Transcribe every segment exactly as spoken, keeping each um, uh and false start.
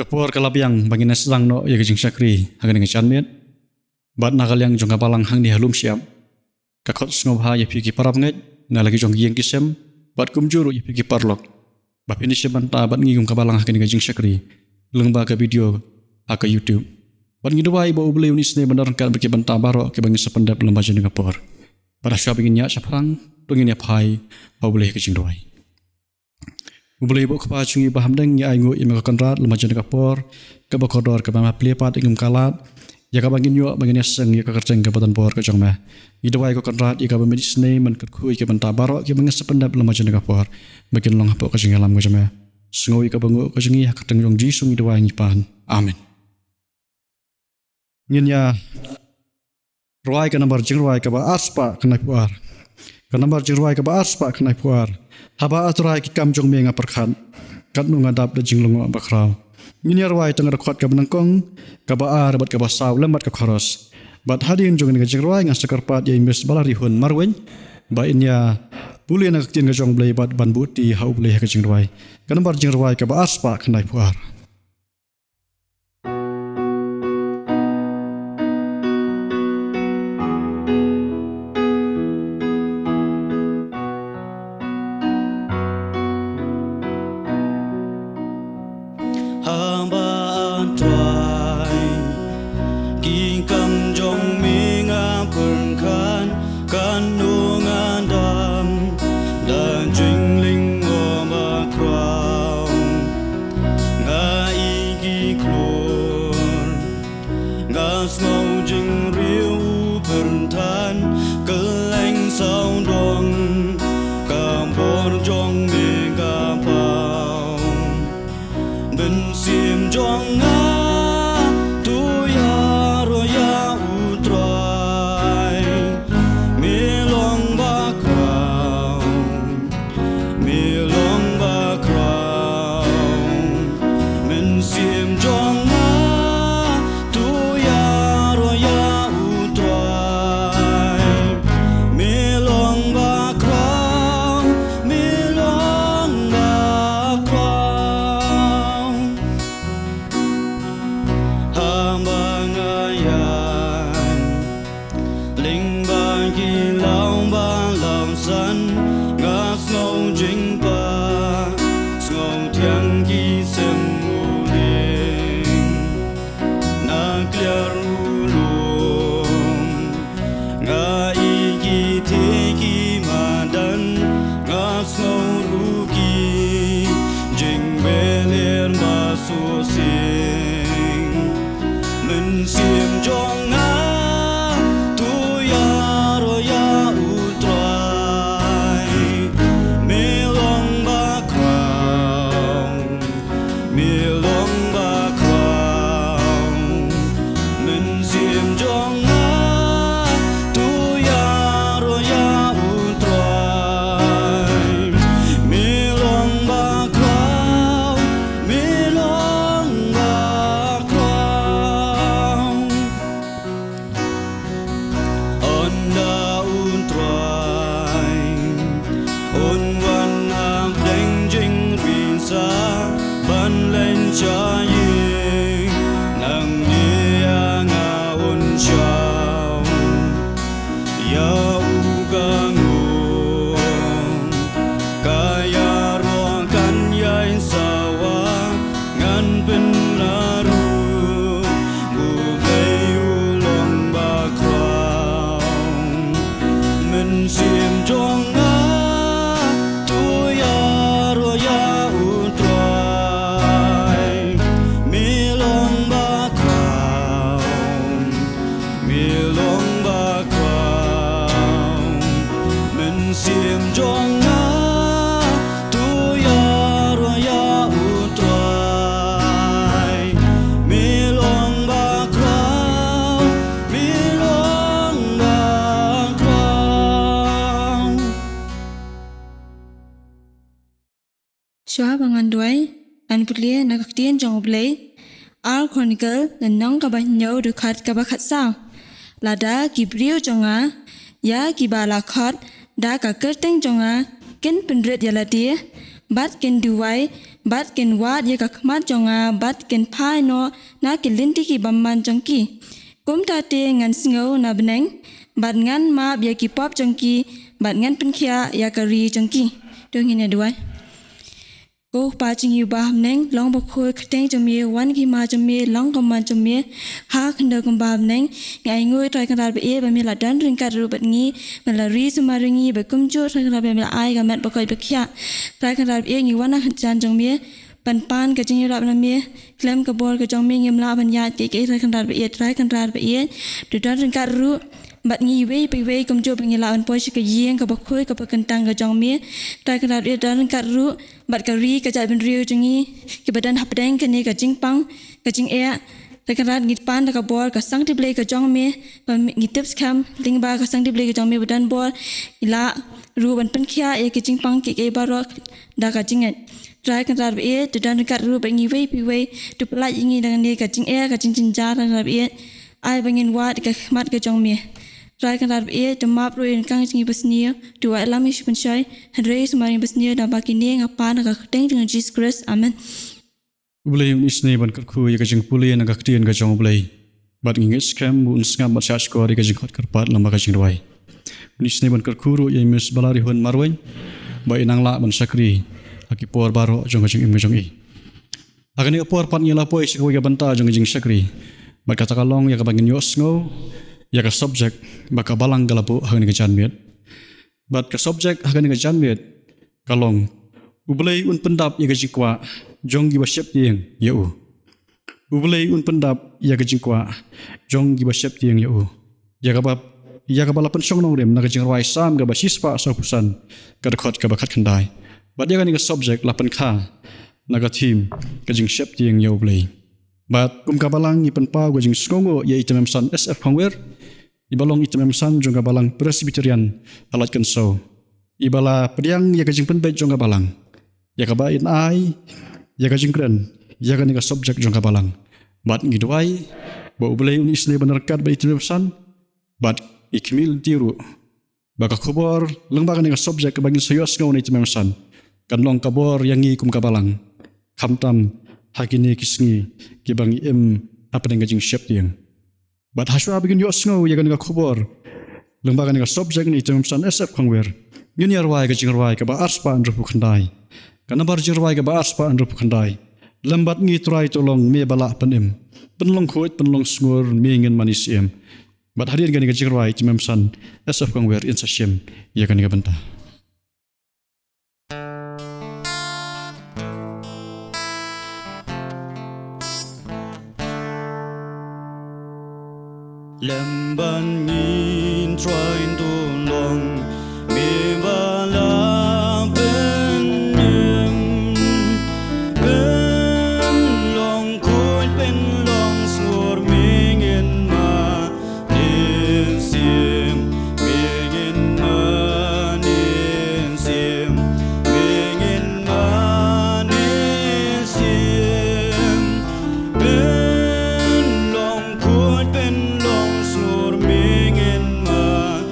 Ka por ka la biang ba ngin ïa sdang noh ïa ka jingshakri ha kane ka janmiet. Bad na ka liang jong ka balang hangne ha Lumshyiap, ka khot sngewbha ïa phi ki para bangeit na la ki jong ki ïing ki sem, bad kumjuh ruh ïa phi ki paralok, ba phin ïashim bynta bad ngi kum ka balang ha kane ka jingshakri lyngba ka video ha ka YouTube. Bad ngi duwai ba U Blei un isynei ban don ryngkat bad ki bynta baroh kiba ngin sa pyndep lyngba jong kane ka por. Bad hashwa ba ngin ïaid shaphrang, to ngin ïa phai ha U Blei ha ka jingduwai. U Blei bad U Kpa jong ngi ba ha bneng, ngi ainguh ïa me ko Kynrad lyngba jong kane ka por kaba kordor kaba me plie pat ïa ngi kum ka lad, ïa kaba ngin ïoh ba ngin ïaseng ïa ka kyrteng kaba donbor ka jong me. Ngi duwai ko Kynrad ïa kaba men isynei men kyrkhu ïa ki bynta baroh kiba ngin sa pyndep lyngba jong kane ka por, ba kin long hapoh ka jingïalam ka jong me. Sngew ïa kaba nguh ka jong ngi, ha ka kyrteng jong U Jisu ngi duwai ngi pan. Amen. Ngin ïa rwai ka nambar jingrwai kaba arspah khyndai phew ar. Ka nambar jingrwai kaba arspah khyndai phew ar. Haba A Trai ki kam jong me nga pyrkhat, katno nga dap da jinglyngngoh bakhraw. Ngin ïa rwai tang ka dkhot kaba nyngkong, kaba ar bad kaba saw lem bad ka chorus. Bad hadien jong kane ka jingrwai ngan sa kyrpad ïa i Miss Balarihun Marwein ba in ïa pule na ka ktien ka jong U Blei bad ban buhti ha U Blei ha ka jingrwai. Ka nambar jingrwai kaba arspah khyndai phew ar. Haba A Trai ki kam jong me nga pyrkhat, katno nga dap da jinglyngngoh bakhraw. Nga ïeit ki khlur, nga sngew jingriew u pyrthat, kylleng sawdong ka bor jong me ka paw. Mynsiem jong nga to ïaroh ïa U Trai, me long bakhraw, me long bakhraw. Mynsiem jong nga to ïaroh ïa U Trai, me long bakhraw, me long bakhraw. Haba nga ïaid lyngba ki law ba law san, nga sngew jingpang, sngew thiang ki sem u ïing. Na kliar u lum nga ïeit ki thei ki madan, nga sngew ruh ki jingbeler ba sngewsih. Mynsiem jong nga to ïaroh ïa U Trai, me long bakhraw, me long bakhraw. Mynsiem jong nga to ïaroh ïa U Trai, me long bakhraw, me long bakhraw. Ynda U Trai un wan hapdeng jingpisa ban leit sha ïing, nangne ïa nga un shah ïa u ka ngong. Ka ïaroh kan ïai sawa, ngan pynlaru, U Blei u long bakhraw. Mynsiem jong nga to ïaroh ïa U Trai, me long bakhraw, me long bakhraw. Mynsiem jong nga to ïaroh ïa U Trai, me long bakhraw, me long bakhraw. Shuwa ba ngan duwai, ngan pule na ka ktien jong U Blei. Ar Chronicle lynnong kaba hynñiew dkhot kaba khatsaw. Lada ki briew jong nga, ïa kiba la khot da ka kyrteng jong nga, kin pynrit ïa lade, bad kin duwai, bad kin wad ïa ka khmat jong nga, bad kin phai noh na ki lynti ki bymman jong ki. Kumta te ngan sngew na bneng, bad ngan map ïa ki pop jong ki, bad ngan pynkhiah ïa ka ri jong ki. To ngin ïa duwai. Ko Kpa jong ngi uba ha bneng, long bakhuid ka kyrteng jong me, wan ka hima jong me, long ka mon jong me ha khyndew kumba ha bneng. Ngi ainguh Trai Kynrad baieit ba me la don ryngkat ruh bad ngi, me la ri sumar ïa ngi, ba kumjuh Trai Kynrad ba me la ai ka met ba koit ba khiah. Trai Kynrad baieit, ngi wan ha ka jan jong me, ban pan ka jingïarap na me, khlem ka bor ka jong me ngim lah ban ïaid kiei kiei. Trai Kynrad baieit, Trai Kynrad baieit, to don ryngkat ruh bad ngi iwei pa iwei kumjuh ba ngi lah ban poi sha ka ïing kaba khuid kaba kyntang ka jong me. Trai Kynrad baieit, don ryngkat ruh bad ka ri ka jaitbynriew jong ngi kiba don hapdeng kane ka jingpang ka jingeh. Trai Kynrad, ngi pan da ka bor ka sangti Blei ka jong me, ba ngi tip skhem lyngba ka sangti Blei ka jong me ba don bor, ngi lah ruh ban pynkhiah ïa ki jingpang kiei kiei baroh da ka jingngeit. Trai Kynrad baieit, to don ryngkat ruh bad ngi iwei pa iwei, to pyllait ïa ngi na kane ka jingeh ka jingjynjar, Trai Kynrad baieit. Ai ba ngin wad ka khmat ka jong me. Trai Kynrad baieit, to map ruh ïa ka jingïabisniew, to wad lam ïa shu pynshoi, hynrei sumar ïa basniew, da ba kine nga pan ha ka kyrteng jong u Jisu Khrist. Amen. U Blei un isynei ban kyrkhu ïa ka jingpule na ka ktien ka jong U Blei. Bad ngi ngeit skhem ba un sngap bad shahshkor ïa ka jingkhot kyrpad lem bad ka jingduwai. Un isynei ban kyrkhu ruh ïa i Miss Balarihun Marwein ba i nang lah ban shakri ha ki por baroh jong ka jingim ka jong i. Ha kane ka por pat ngi la poi sha kawei ka bynta jong ka jingshakri. Bad kata ka long ïa kaba ngin ïohsngew ïa ka subject ba ka balang ka la buh ha kane ka janmiet. Bad ka subject ha kane ka janmiet ka long, U Blei un pyndap ïa ka jingkwah jong kiba sheptieng ïa u. U Blei un pyndap ïa ka jingkwah jong kiba sheptieng ïa u. Ïa kaba, ïa kaba la pynshong nongrim na ka jingrwai Salm kaba shispah sawphew san, ka dkhot kaba khatkhyndai. Bad ïa kane ka subject la pynkha na ka theme ka jingsheptieng ïa U Blei. Bad kum ka balang ngi pynpaw ka jingsngewnguh ïa i Tymmen Basan S F Khongwir, iba long i Tymmen Basan jong ka Balang Presbyterian ha Laitkynsew, iba la pdiang ïa ka jingpynbeit jong ka balang, ïa kaba in ai ïa ka jingkren ïa kane ka subject jong ka balang. Bad ngi duwai ba U Blei un isynei ban ryngkat bad i Tymmen Basan bad i khmih lynti ruh, ba ka khubor lyngba kane ka subject kaba ngin sa ïohsngew na i Tymmen Basan kan long ka bor ïa ngi kum ka balang, khamtam ha kine ki sngi kiba ngi im hapdeng ka jingsheptieng. Bad hashwa ba ngin ïohsngew ïa kane ka khubor lyngba kane ka subject na i Tymmen Basan S F Khongwir, ngin ïa rwai ka jingrwai kaba arspah hynriewphew khyndai. Ka nambar jingrwai kaba arspah hynriewphew khyndai: Lem bad ngi, Trai, to long me ba lah pynim, pynlong khuid pynlong sngur me ngin mane shim. Bad hadien kane ka jingrwai i Tymmen Basan S F Khongwir in sa shim ïa kane ka bynta. Lem bad ngi, Trai, to long me ba lah pynim, pynlong khuid pynlong sngur me ngin mane shim, me ngin mane shim, me ngin mane shim. Pynlong khuid pynlong sngur me ngin mane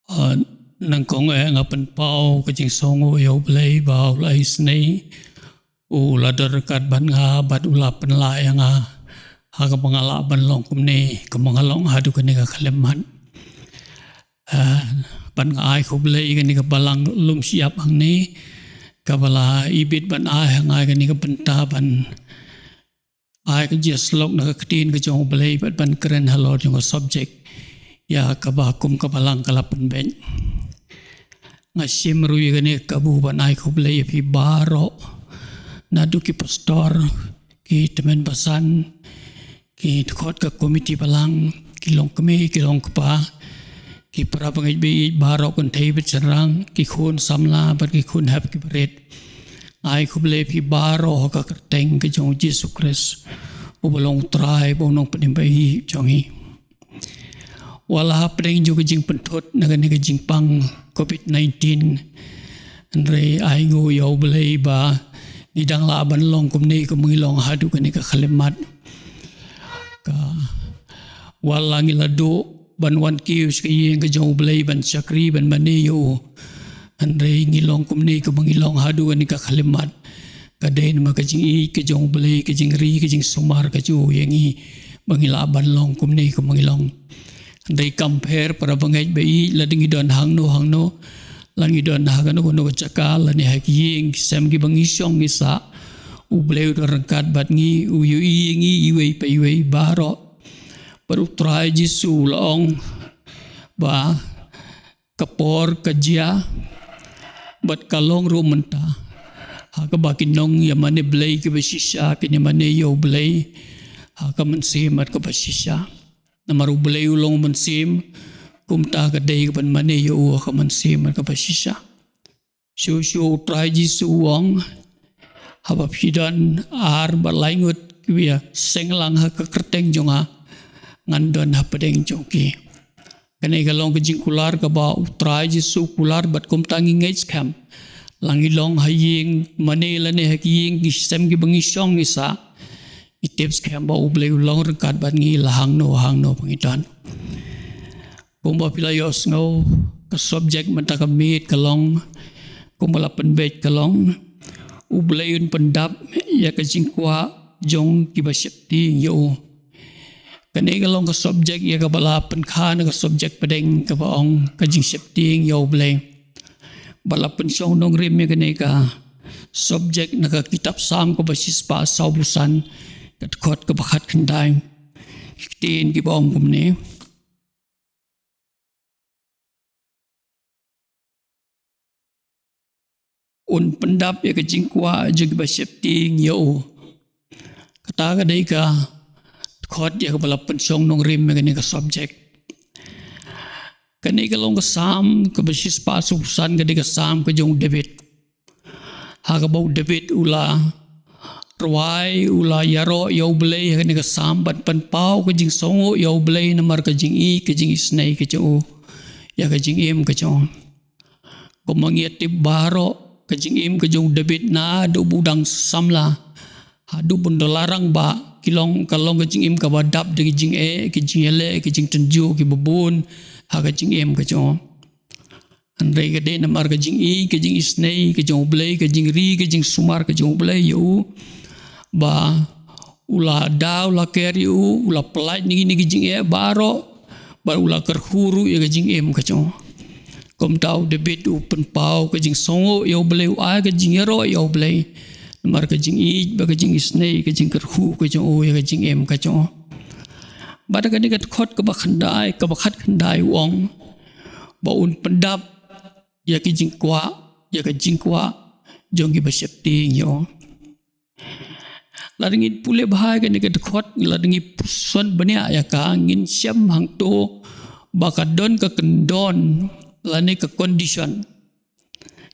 Ah, nyngkong eh nga pynpaw ka jingsngew ïa U Blei ba u la isynei, u la don ryngkat bad nga bad u la pynlah ïa nga ha kaba nga lah ban long kumne, kumba nga long haduh kane ka khyllipmat. Ah, bad nga ai khublei ïa kane ka balang lum shyiap hangne, kaba la ibit ban ai ha nga ïa kane ka bynta ban ai ka jingïasyllok na ka ktien ka jong U Blei bad ban kren halor jong ka subject ïa kaba kum ka balang ka la pynbeit. Nga shim ruh ïa kane ka kabu ban ai khublei ïa phi baroh, naduh ki pastor, ki tymmen basan, ki dkhot ka komiti balang, ki longkmie, ki longkpa, ki para bangeit baieit baroh kynthei bad shynrang, ki khun samla bad ki khun hep ki barit. Ai khublei ïa phi baroh ha ka kyrteng ka jong U Jisu Khrist, uba long U Trai bad U Nongpynim ba ïeit jong ngi. Wat la hapdeng jong ka jingpynthut na kane ka jingpang covid nineteen, hynrei ai nguh ïa U Blei ba ngi dang lah ban long kumne kumba ngi long haduh kane ka khyllipmat. Ka, wat la ngi la duh ban wan kiew sha ka ïing ka jong U Blei ban shakri ban mane ïa u, hynrei ngi long kumne kumba ngi long haduh kane ka khyllipmat. Ka dei namar ka jingïeit ka jong U Blei, ka jingri, ka jingsumar ka jong u ïa ngi ba ngi lah ban long kumne kumba ngi long. Hynrei kam pher para bangeit baieit, lada ngi don hangno hangno, la ngi don ha kano kano ka jaka, lane ha ki ïing ki sem kiba ngi shong ngi sah, U Blei u don ryngkat bad ngi, u ïohi ïa ngi iwei pa iwei baroh. Bad U Trai Jisu u la ong ba ka por ka jia bad ka long ruh mynta, ha kaba ki nongïamane Blei kiba shisha kin ïamane ïa U Blei ha ka mynsiem bad kaba shisha. Namar U Blei u long mynsiem, kumta ka dei kaban mane ïa u ha ka mynsiem bad kaba shisha. Shuh shuh U Trai Jisu u ong, haba phi don ar bad lai ngut kiba ïaseng lang ha ka kyrteng jong nga, ngan don hapdeng jong ki. Kane ka long ka jingkular kaba U Trai Jisu u kular bad kumta ngi ngeit skhem. La ngi long ha ïing mane lane ha ki ïing ki sem kiba ngi shong ngi sah, ngi tip skhem ba U Blei u long ryngkat bad ngi la hangno hangno ba ngi don. Kumba phi la ïohsngew, ka subject mynta ka miet ka long, kumba la pynbeit ka long, U Blei un pyndap ïa ka jingkwah jong kiba sheptieng ïa u. Kane ka long ka subject ïa kaba la pynkha na ka subject pdeng kaba ong ka jingsheptieng ïa U Blei. Ba la pynshong nongrim ïa kane ka subject na ka kitab Salm kaba shispah sawphew san, ka dkhot kaba khatkhyndai. Ki ktien kiba ong kumne. Un pyndap ïa ka jingkwah jong kiba sheptieng ïa u. Kata ka dei ka dkhot ïa kaba la pynshong nongrim ïa kane ka subject. Kane ka long ka Salm kaba shispah sawphew san, ka dei ka Salm ka jong u David. Ha kaba u David u la rwai, u la ïaroh ïa U Blei ha kane ka Salm ban pynpaw ka jingsngew ïa U Blei namar ka jingïeit ka jingisynei ka jong u ïa ka jingim ka jong u. Kumba ngi ïa tip baroh, ka jingim ka jong u David naduh ba u dang samla haduh ban da la rangbah, ki long, ka long ka jingim kaba dap da ki jingeh, ki jingïaleh, ki jingtynjuh kiba bun ha ka jingim ka jong u. Hynrei ka dei namar ka jingïeit, ka jingisynei ka jong U Blei, ka jingri, ka jingsumar ka jong U Blei ïa u, ba u la da, u la ker ïa u, u la pyllait na kine ki jingeh baroh, bad u la kyrkhu ruh ïa ka jingim ka jong u. Kumta u David u pynpaw ka jingsngew ïa U Blei, u ai ka jingïaroh ïa U Blei namar ka jingïeit bad ka jingisynei, ka jingkyrkhu ka jong u ïa ka jingim ka jong u. Bad ha kane ka dkhot kaba khyndai, kaba khatkhyndai u ong ba un pyndap ïa ki jingkwah, ïa ka jingkwah jong kiba sheptieng ïa u. Lada ngin pule bha ïa kane ka dkhot, lada ngin puson bniah ïa ka, ngin shem hangto ba ka don ka kyndon lane ka condition.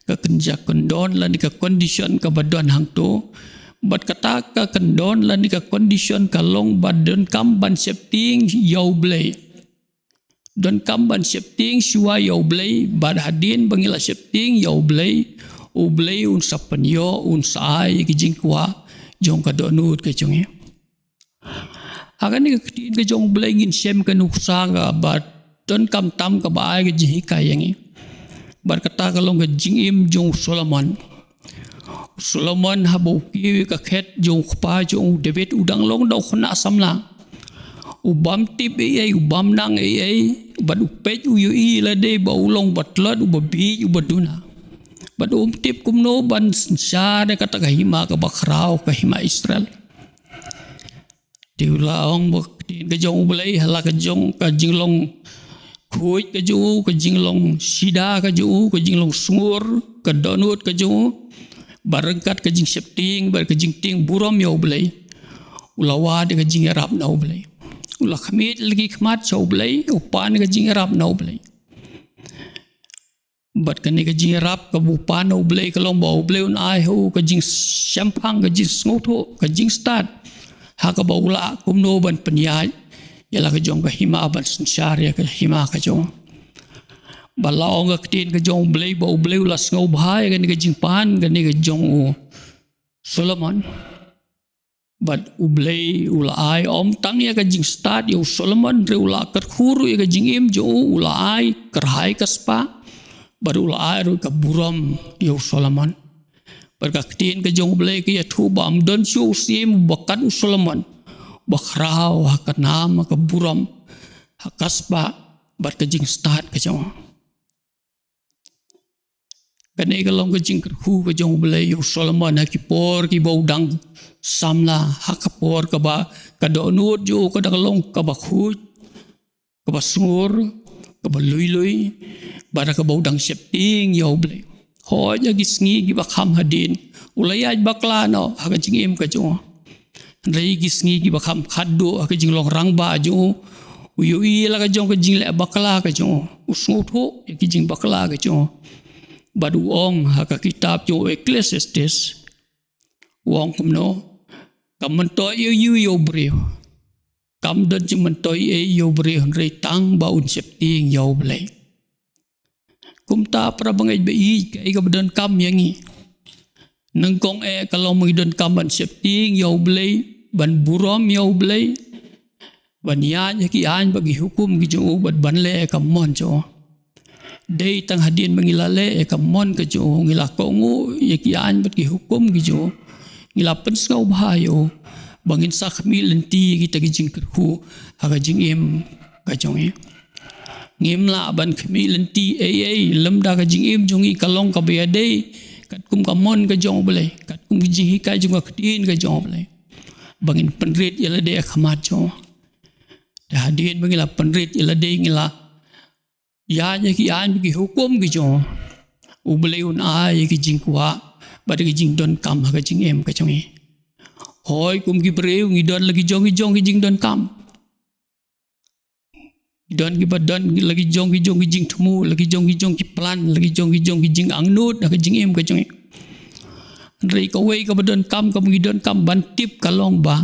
Ka kynja kyndon lane ka condition kaba don hangto. Bad kata ka kyndon lane ka condition ka long ba donkam ban sheptieng ïa U Blei. Donkam ban sheptieng shuwa ïa U Blei, bad hadien ba ngi la sheptieng ïa U Blei, U Blei un sa pynïoh, un sa ai ïa ki jingkwah jong ka dohnud ka jong ngi. Ha kane ka ktien ka jong U Blei ngin shem ka nuksa kaba Donkam tam kaba ai ka jinghikai ïa ngi. Bad kata ka long ka jingim jong u Solomon. U Solomon haba u kiew ïa ka khet jong u kpa jong u David, u dang long da u khynnah samla. U bym tip ei ei, u bym nang ei ei, bad u peit u ïohi lade ba u long uba tlot, uba bieit, uba duna. Bad um tip kumno ban synshar ïa kata ka hima kaba khraw, ka hima Israel. Te u la ong ba ka ktien ka jong U Blei ha la ka jong ka jinglong khuid ka jong u, ka jinglong shida ka jong u, ka jinglong sngur, ka dohnud ka jong u, bad ryngkat ka jingsheptieng bad ka jingtieng burom ïa U Blei, u la wad ïa ka jingïarap na U Blei. U la khmih la ki khmat sha U Blei, u pan ïa ka jingïarap na U Blei. Bad kane ka jingïarap kaba u pan na U Blei ka long ba U Blei un ai ha u ka jingshemphang, ka jingsngewthuh, ka jingstad ha kaba u lah kumno ban pynïaid ïa la ka jong ka hima, ban synshar ïa ka hima ka jong. Bad la ong ka ktien ka jong U Blei ba U Blei u la sngewbha ïa kane ka jingpan kane ka jong u Solomon. Bad U Blei u la ai ym tang ïa ka jingstad ïa u Solomon, hynrei u la kyrkhu ruh ïa ka jingim jong u, u la ai kyrhai ka spah, bad u la ai ruh ka burom ïa u Solomon. Bad ka ktien ka jong U Blei ka ïathuh ba ym don shuh u syiem uba kat u Solomon, uba khraw ha ka nam, ha ka burom, ha ka spah, bad ka jingstad ka jong u. Kane ka long ka jingkyrkhu ka jong U Blei ïa u Solomon ha ki por kiba u dang samla, ha ka por kaba ka dohnud jong u ka dang long kaba khuid, kaba sngur, kaba lui lui, bad ha kaba u dang sheptieng ïa U Blei. Hooid, ha ki sngi kiba kham hadien u la ïaid bakla noh ha ka jingim ka jong u. Hynrei ki sngi kiba kham khatduh ha ka jinglong rangbah jong u, u ïohi ïa la ka jong ka jingleh bakla ka jong u, u sngewthuh ïa ki jingbakla ka jong u. Bad u ong ha ka kitab jong u Ecclesiastes, u ong kumno, kam myntoi ei ei ïa u briew, kam don jingmyntoi ei ei ïa u briew, hynrei tang ba un sheptieng ïa U Blei. Kumta para bangeit ba ïeit, kaei kaba donkam ïa ngi? Nyngkong eh ka long ba ngi donkam ban sheptieng ïa U Blei, ban burom ïa U Blei, ban ïaid ha ki aiñ bad ki hukum ki jong u, bad ban leh ïa ka mon jong u. Dei tang hadien ba ngi la leh ïa ka mon ka jong u, ngi la kohnguh ïa ki aiñ bad ki hukum ki jong u, ngi la pynsngewbha ïa u, ba ngin sa khmih lynti ïa kita ki jingkyrkhu ha ka jingim ka jong ngi. Ngim lah ban khmih lynti ei ei lymda ka jingim jong ngi ka long kaba ïadei katkum ka mon ka jong U Blei, katkum ka jinghikai jong ka ktien ka jong U Blei, ba ngin pynrit ïa lade ha khmat jong u. Te hadien ba ngi la pynrit ïa lade, ngi la ïaid ïa ki aiñ bad ki hukum ki jong u, U Blei un ai ïa ki jingkwah bad ki jingdonkam ha ka jingim ka jong ngi. Hooid, kum ki briew ngi don la ki jong ki jong ki jingdonkam. Don kiba don la ki jong ki jong ki jingthmu, la ki jong ki jong ki plan, la ki jong ki jong ki jingangnud ha ka jingim ka jong ngi. Hynrei kawei kaba donkam, kaba ngi donkam ban tip ka long ba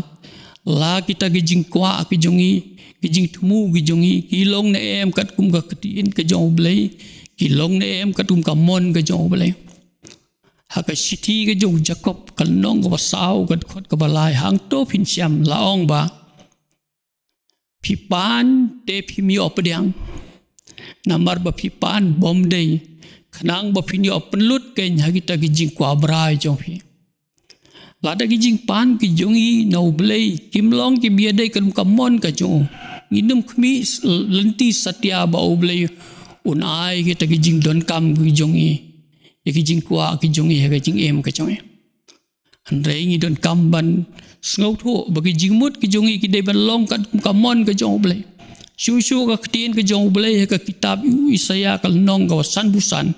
la kita ki jingkwah ki jong ngi, ki jingthmu ki jong ngi, ki long ne em katkum ka ktien ka jong U Blei, ki long ne em katkum ka mon ka jong U Blei. Ha ka shithi ka jong u Jakob, ka lynnong kaba saw, ka dkhot kaba lai, hangto phin shem la ong ba, phi pan te phim ïoh pdiang. Namar ba phi pan bym dei, khnang ba phin ïoh pynlut keiñ ha kita ki jingkwah brai jong phi. Lada ki jingpan ki jong ngi na U Blei kim long kiba ïadei katkum ka mon ka jong u, ngin ym khmih s-, lynti satia ba U Blei un ai kita ki jingdonkam ki jong ngi, ïa ki jingkwah ki jong ngi ha ka jingim ka jong ngi. Hynrei ngi donkam ban sngewthuh ba ki jingmut ki jong ngi ki dei ban long katkum ka mon ka jong U Blei. Shuh shuh ka ktien ka jong U Blei ha ka kitab u Isaïah, ka lynnong kaba sanphew san,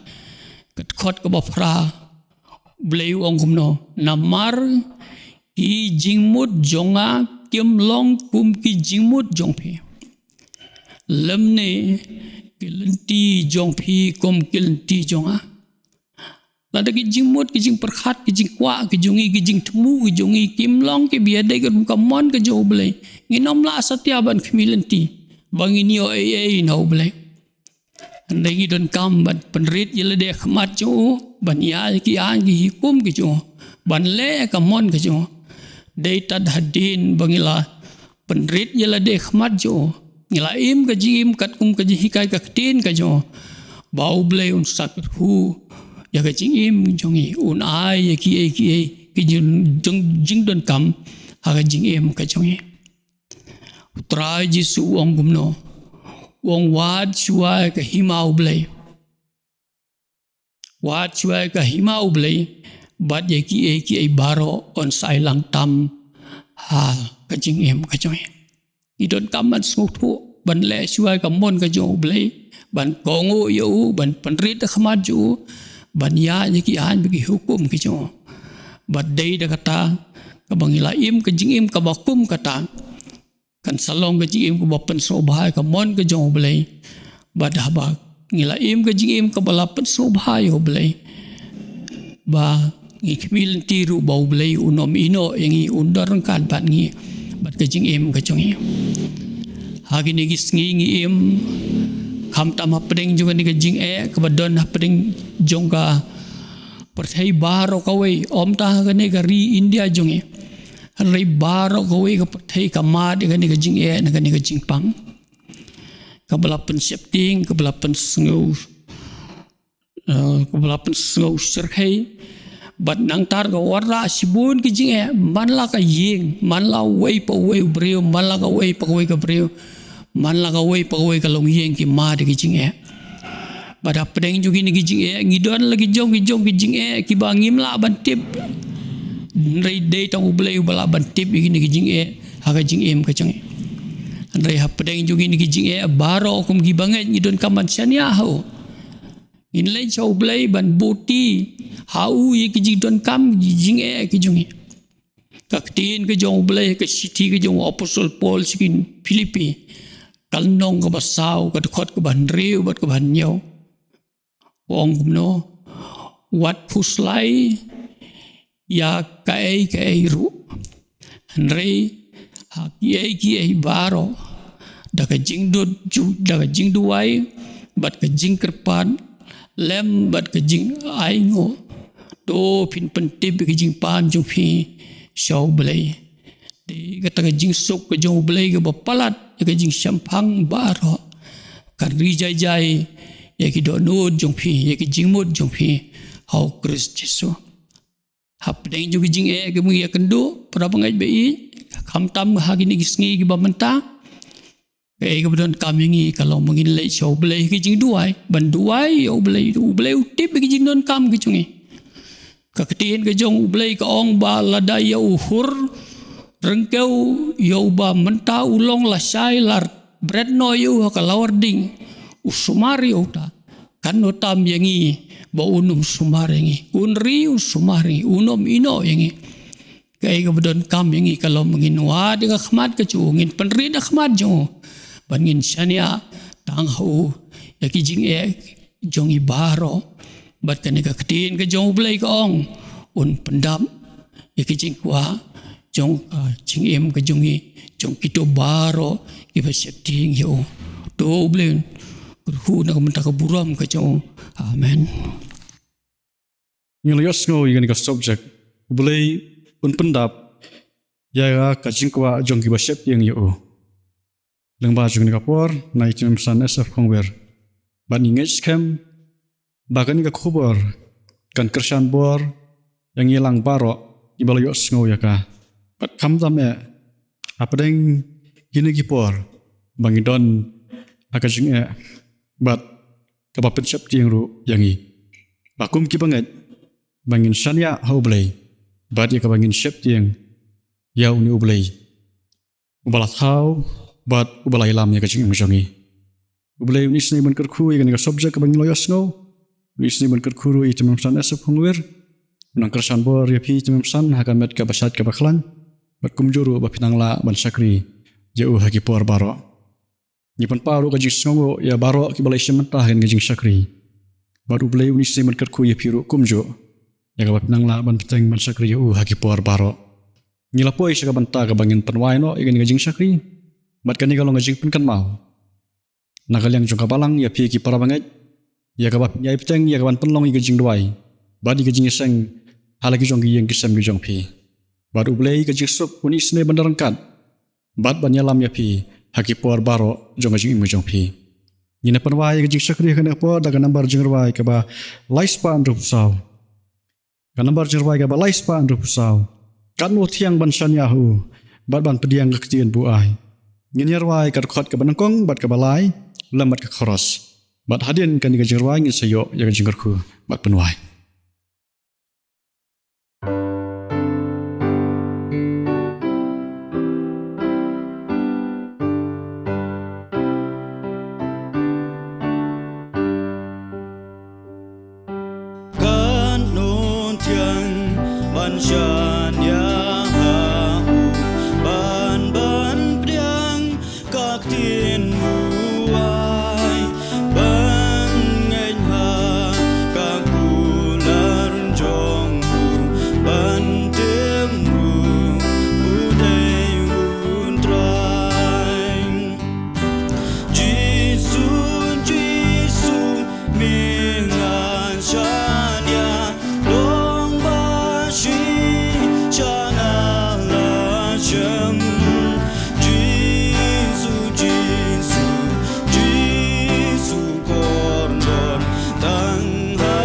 ka dkhot kaba phra, U Blei u ong kumno: Namar ki jingmut jong nga kim long kum ki jingmut jong phi, lymne ki lynti jong phi kum ki lynti jong nga. Lada ki jingmut, ki jingpyrkhat, ki jingkwah ki jong ngi, ki jingthmu ki jong ngi kim long kiba ïadei katkum ka mon ka jong U Blei, ngin ym lah satia ban khmih lynti ba ngin ïoh ei ei na U Blei. Hynrei ngi donkam ban pynrit ïa lade ha khmat jong u, ban ïaid ïa ki aiñ ki hukum ki jong u, ban leh ïa ka mon ka jong u. Dei tad hadien ba ngi la pynrit ïa lade ha khmat jong u, Ngi la im ka jingim katkum ka jinghikai ka ktien ka jong u, ba U Blei un sa kyrkhu ïa ka jingim jong ngi, un ai ïa kiei kiei ki jing, jing, jingdonkam ha ka jingim ka jong ngi. U Trai Jisu u ong kumno? U ong, wad shuwa ïa ka hima U Blei. Wad shuwa ïa ka hima U Blei, bad ïa kiei kiei baroh yn sa ïalang tam ha ka jingim ka jong ngi. Ngi donkam ban sngewthuh, ban leh shuwa ïa ka mon ka jong U Blei, ban kohnguh ïa u, ban pynrit da ka khmat jong u, ban ïaid ïa ki aiñ bad ki hukum ki jong u. Bad dei da kata, kaba ngi la im ka jingim kaba kum kata, kan sa long ka jingim kaba pynsngewbha ïa ka mon ka jong U Blei. Bad haba ngi la im ka jingim kaba la pynsngewbha ïa U Blei, ba ngi khmih lynti ruh ba U Blei un ym ïehnoh ïa ngi, un don ryngkat bad ngi, bad ka jingim ka jong ngi. Ha kine ki sngi ngi im khamtam hapdeng jong kane ka jingeh kaba don hapdeng jong ka pyrthei baroh kawei, ym tang ha kane ka ri India jong ngi, hynrei baroh kawei ka pyrthei ka mad ïa kane ka jingeh, na kane ka jingpang kaba la pynsheptieng, kaba la pynsngew, eh, kaba la pynsngew shyrkhei. Bad nangta ka wanrah shibun ki jingeh, man la ka ïing, man la uwei pa uwei u briew, man la kawei pa kawei ka briew, man la kawei pa kawei ka longïing ki mad ïa ki jingeh. Bad hapdeng jong kine ki jingeh ngi don la ki jong ki jong ki jingeh kiba ngim lah ban tip. Hynrei dei tang U Blei uba lah ban tip ïa kine ki jingeh ha ka jingim ka jong ngi. Hynrei hapdeng jong kine ki jingeh baroh kum ki bangeit ngi donkam ban shaniah ha u. Ngin leit sha U Blei ban buhti ha u ïa ki jingdonkam, ki jingeh ki jong ngi. Ka ktien ka jong U Blei, ka shithi ka jong u Apostol Paul sha ki Philippi, ka lynnong kaba saw, ka dkhot kaba hynriew bad kaba hynñiew. U ong kumno? Wat phuslai ïa kaei kaei ruh, hynrei ha kiei kiei baroh, da ka jingdud ju-, da ka jingduwai bad ka jingkyrpad lem bad ka jingainguh, to phin pyntip ïa ka jingpan jong phi sha U Blei. Dei kata ka jingsuk ka jong U Blei kaba palat ïa ka jingshemphang baroh, kan ri jai jai ïa ki dohnud jong phi, ïa ki jingmut jong phi ha U Khrist Jisu. Hapdeng jong ki jingeh kiba ngi ïakynduh, para bangeit ba ïeit, khamtam ha kine ki sngi kiba mynta, kaei kaba donkam ïa ngi ka long ba ngin leit sha U Blei ha ka jingduwai, ban duwai ïa U Blei, U Blei u tip ïa ki jingdonkam ki jong ngi. Ka ktien ka jong U Blei ka ong ba lada ïa u hur ryngkew ïa uba mynta u long lashai, la bret noh ïa u ha ka lawar ding, u sumar ïa uta, katno tam ïa ngi ba un ym sumar ïa ngi, un ri un sumar ïa ngi, un ym ïehnoh ïa ngi. Kaei kaba donkam ïa ngi ka long ba ngin wad ïa ka khmat ka jong u, ngin pynrit ïa ka khmat jong u, bad ngin shaniah tang ha u ïa ki jingeh jong ngi baroh. Bad kane ka ktien ka jong U Blei ka ong, un pyndap ïa ki jingkwah jong ka jingim ka jong ngi, jong kito baroh kiba sheptieng ïa u. To U Blei un kyrkhu na ka bynta ka burom ka jong u. Amen. Ngi la ïohsngew ïa kane ka subject, U Blei un pyndap ïa ka jingkwah jong kiba sheptieng ïa u. Lyngba jong kane ka por, nga i Tymmen San Esop Khongwir, bad ngi ngeit skhem ba kane ka khubor kan kyrshan bor ïa ngi lang baroh kiba la ïohsngew ïa ka. Bad khamtam eh hapdeng kine ki por ba ngi don ha ka jingeh, bad kaba pynsheptieng ruh ïa ngi, ba kum ki bangeit ba ngin shaniah ha U Blei, bad ïa kaba ngin sheptieng ïa une U Blei uba la thaw bad uba la ïalam ïa ka jingim jong ngi. U Blei un isynei ban kyrkhu ïa kane ka subject kaba ngi la ïohsngew. Un isynei ban kyrkhu ruh ïa i Tymmen San Esop Khongwir. Un nang kyrshan bor ïa phi i Tymmen San ha ka met kaba shait kaba khlaiñ, bad kumjuh ruh ba phin nang lah ban shakri ïa u ha ki por baroh. Ngi pynpaw ruh ka jingsngewnguh ïa baroh kiba la ïashim bynta ha kane ka jingshakri. Bad U Blei un isynei ban kyrkhu ïa phi ruh kumjuh, ïa kaba phin nang lah ban bteng ban shakri ïa u ha ki por baroh. Ngi la poi sha ka bynta kaba ngin pynwai noh ïa kane ka jingshakri. Bad kane ka long ka jingpynkynmaw na ka liang jong ka balang ïa phi ki para bangeit, ïa kaba phin ïai bteng ïa kaban pynlong ïa ka jingduwai bad ïa ka jingïaseng ha la ki jong ki ïing ki sem ki jong phi. Bad U Blei ka jingsuk un isynei ban da ryngkat bad ban ïalam ïa phi ha ki por baroh jong ka jingim ka jong phi. Ngin ïa pynwai ïa ka jingshakri ha kane ka por da ka nambar jingrwai kaba lai spah hynriewphew saw. Ka nambar jingrwai kaba lai spah hynriewphew saw. Katno thiang ban shaniah ha u bad ban pdiang ka ktien buaid. Ngin ïa rwai ka dkhot kaba nyngkong bad kaba lai lem bad ka chorus. Bad hadien kane ka jingrwai ngin sa ïoh ïa ka jingkyrkhu bad pynwai. Katno thiang ban shaniah ha u, ban ban pdiang ka ktien buaid, ban ngeit ha ka kular jong u, ban tip ruh u dei u Trai. Jisu, Jisu, me nga shaniah, long ba shi sha nga la shem. Jisu, Jisu, Jisu kordor, tang ha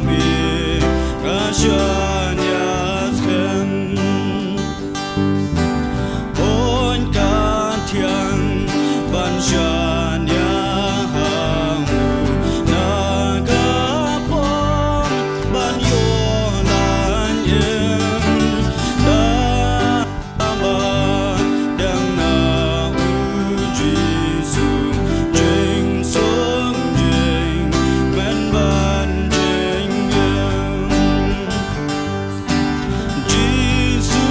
me nga shaniah skhem. Hooid ka thiang ban shaniah ha u, na ka pom ban ïoh lait im. Da ba dang na u Jisu, jingsuk jingmen bad jingim. Jisu,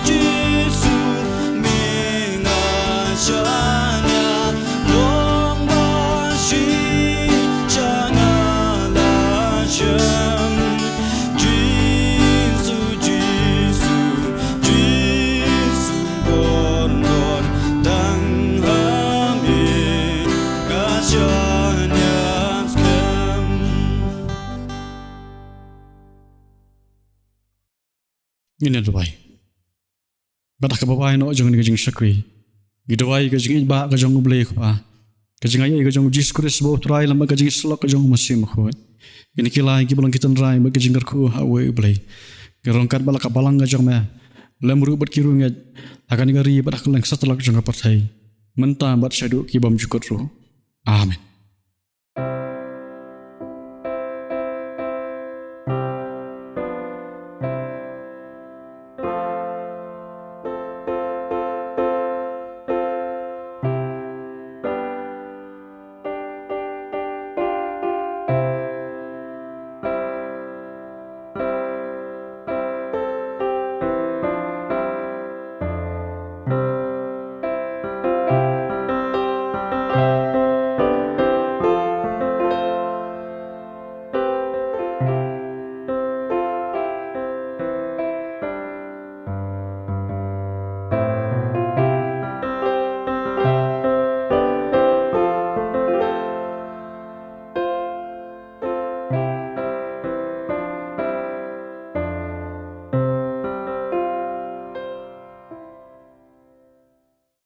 Jisu, me nga shaniah, long ba shi sha nga la shem. Jisu, Jisu, Jisu kordor, tang ha me nga shaniah skhem. Ngin ïa duwai. Bad ha kaba wai noh jong kane ka jingshakri, ngi duwai ka jingïeit ba ka jong U Blei Kpa, ka jingaiei ka jong U Jisu Khrist ba U Trai, lem bad ka jingïasyllok ka jong U Mynsiem Bakhuid, kine ki lai kiba long ki tynrai bad ka jingkyrkhu ha uwei U Blei, ki ryngkat bad la ka balang ka jong me, lem ruh bad ki riewngeit ha kane ka ri bad ha kylleng satlak jong ka pyrthei, mynta bad shaduh ki bymjukut ruh. Amen.